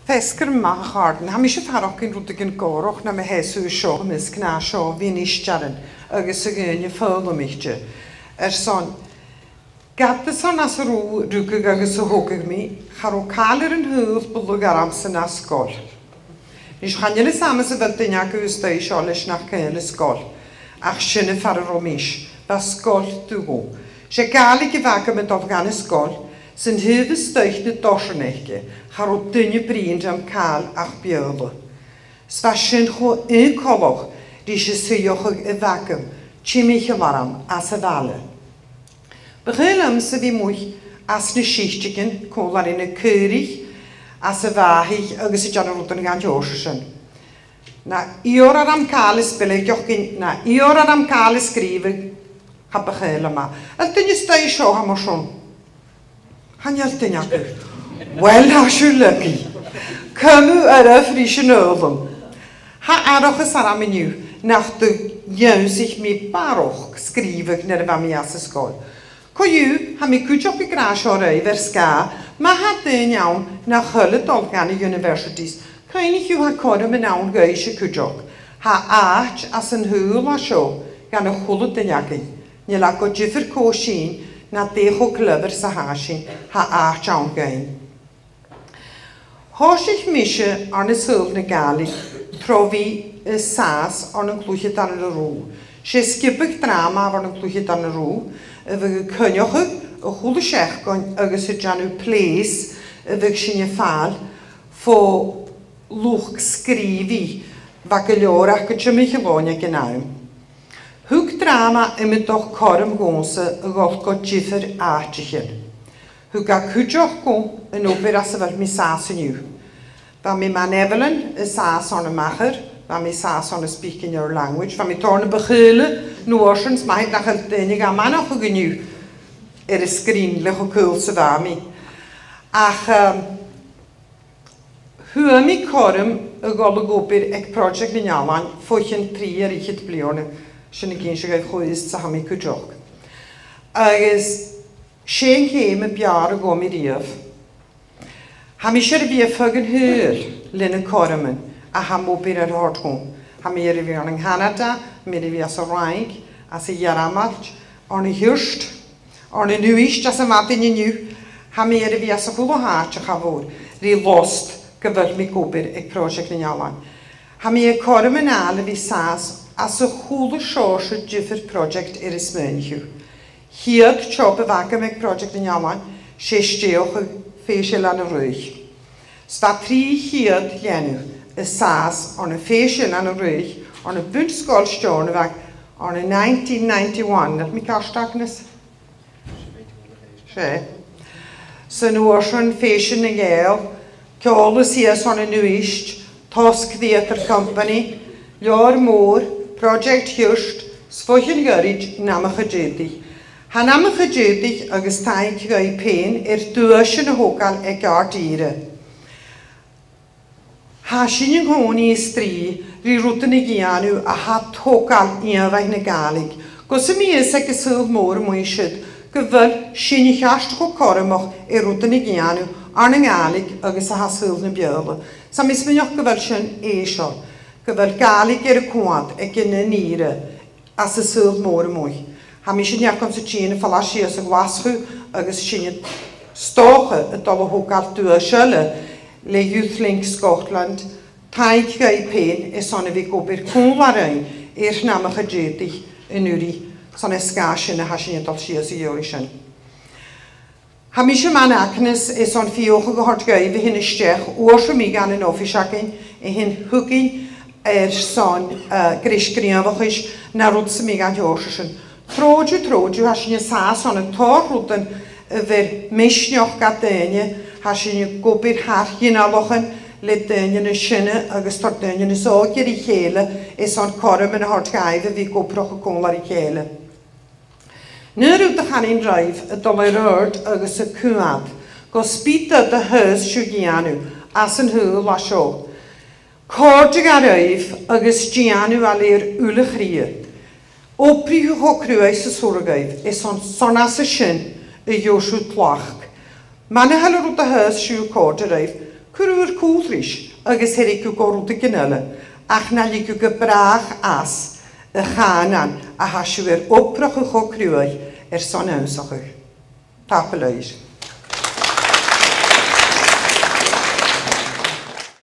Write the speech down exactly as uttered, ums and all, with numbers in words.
Feasgar math, a chàirdean. Tha mise a' faireachdainn rudeigin gòrach nam sheasamh seo, am measg an seo, bhith a-nis dearg agus a dhaoine foghlamaichte. Airson, ged as ann às an robh, rugadh agus a thogadh mi, cha robh càil air an t-saoghal bu lugha ormsa na sgoil. Nis, chan eil fhios agam a bheil duine agaibh a-staigh seo leis nach caomh leis sgoil, ach sin far an robh mise, bha sgoil dubh. 'S e Gàidhlig a bh' agam a' dol dhan an sgoil, 's an taobh a-staigh na dorsan aice, cha robh duine a' bruidhinn rium càil ach Beurla. 'S bha sin cho aon-choltach ris an suidheachadh a bh' agam timcheall orm anns a' bhaile. Bu chaomh leamsa a bhith a-muigh anns na sìtigean, còmhla ri na caoraich, anns a' bhàthaich agus a' dèanamh rudan dhen t-seòrsa sin. Na iarr orm càil a spelligeadh, na iarr orm càil a sgrìobhadh, cha bu chaomh leam e. A bheil duine a-staigh seo a tha mar sin? Chan eil duine agaibh. Uill, tha sibh lucky. Cumaibh oirbh ris an fhoghlam. Tha aithreachas orm an-diugh nach do dh'ionnsaich mi barrachd sgrìobhadh nuair a bha mi anns an sgoil. Co-dhiù, tha mi cuideachd ag ràdh seo ribh air sgàth, ma tha daoine ann nach eil a' dol dhan na universities, cuimhnichibh, tha cothroman ann dhuibhse cuideachd. Tha àite anns an t-saoghal a tha seo dhan a h-uile duine againn. Chan eil e gu diofar cò sinn, no dè cho clever 's a tha sinn, tha àite ann dhuinn. Thòisich mise ann an saoghal na Gàidhlig tro bhith an sàs ann an Cluiche Dàrna Rù. 'S e sgioba dràma a bh' ann an Cluiche Dàrna Rù, a bhiodh a' coinneachadh a h-uile seachdain agus a' dèanamh plays a bhiodh sinn a' faighinn bho luchd-sgrìobhaidh, bha gu leòr aca timcheall oirnn aig an àm. Thug dràma iomadach cothrom dhòmhsa a dhol gu diofar àiteachan. Thug e cuideachd dhomh an obair anns a bheil mi sàs an-diugh. Bha mi mar Evelyn an sàs ann am Machair, bha mi sàs ann an Speaking Our Language, bha mi tòrr na bu chaomh leam an uair sin, 's mathaid nach eil daoine gam aithneachadh an-diugh air an sgrìn le cho caomh 's a bha mi. Ach, um, fhuair mi cothrom a dhol a dh'obair aig Pròiseact nan Ealain bho chionn trì air fhichead bliadhna, sin ag innse dhuibh cho aosta 's a tha mi cuideachd. Agus 's e an ceum a b' fheàrr a ghabh mi riamh. Tha mise air a bhith a' faighinn sùil le na cothroman a tha m' obair air a thoirt dhomh. Tha mi air a bhith ann an Canada, tha mi air a bhith anns an Fhraing, anns a' Ghearmailt, ann an Hiort, ann an Uibhist anns a' mhadainn an-diugh, tha mi air a bhith anns a h-uile h-àite, cha mhòr, ri losg gu bheil mi ag obair aig Pròiseact nan Ealain. Tha mi air cothroman fhaighinn a bhith sàs anns a h-uile seòrsa diofar project air an smaoinich thu. A' chiad job a bh' agam aig Pròiseact nan Ealain, 's e stèidheachadh fèis Eilean an Fhraoich. 'S bha trì cheud leanabh an sàs ann am fèis Eilean an Fhraoich, ann am Bun-sgoil Steòrnabhaigh, ann an nineteen ninety-one. Nach eil mi ceart, Agnes? 'S e. 'S an uair sin Fèisean nan Gàidheal, Ceòl a' Suidhe ann an Uibhist, Tosg Theatre Company, Leabhar Mòr, Pròiseact Hiort, 's bho chionn ghoirid Namhaid a' Chèididh. Tha Namhaid a' Chèididh agus Taing Ghaoth Pèin air duaisean a thogail aig àrd-ìre. Tha sinn an-còmhnaidh a' strì ri rudan a dhèanamh a tha a' togail ìomhaigh na Gàidhlig. Gus am bi fhios aig an saoghal mòr a-muigh siud gu bheil sinn a cheart cho cothromach air rudan a dhèanamh ann an Gàidhlig agus a tha saoghal na Beurla. 'S tha mi a' smaoineachadh gu bheil sin èiseil, gu bheil Gàidhlig air a coimhead aig an aon ìre anns an saoghal mòr a-muigh. Tha mise an-diugh a' tighinn a' falbh sìos a Ghlaschu agus sinn, 's dòcha, a' dol a thogail duais eile le Youth Link Scotland, Taing Ghaoth Pèin, airson a bhith ag obair còmhla rinn air Namhaid a' Chèididh an-uiridh, 's ann air sgàth sin a tha sinn a' dol sìos a dh'iarraidh sin. Tha mise mar Agnes airson fiathachadh a thoirt dhuibh a thighinn a-steach uair sam bith dhan an oifis againn, a thighinn thugainn airson, eh, greis gnìomhachais no rud sam bith dhan t-seòrsa sin. Trobhad, trobhad, tha sinn an sàs ann an tòrr rudan a bheir misneachd do dhaoine, tha sinn ag obair thar ghinealaichean le daoine nas sine agus tòrr daoine nas òige ri chèile airson cothroman a thoirt dhaibh a bhith ag obrachadh còmhla ri chèile. An aon rud a chanainn ribh a' dol air adhart agus a' coimhead, gus bith dè tha sibh a' dèanamh anns an t-saoghal a tha seo, còrdadh e ribh agus dèanaibh e le ur n-uile chridhe. Obraichibh cho cruaidh 's as urrainn dhuibh, airson 's ann às a sin a gheibh sibh tlachd. Mura h-eil an rud a tha sibh a' còrdadh ribh, Cuiribh ur cùl ris agus thèirigibh gu rudeigin eile, ach na leigeibh gu bràth às a' chànan a tha sibh air obrachadh cho cruaidh airson ionnsachadh. Tapadh leibh.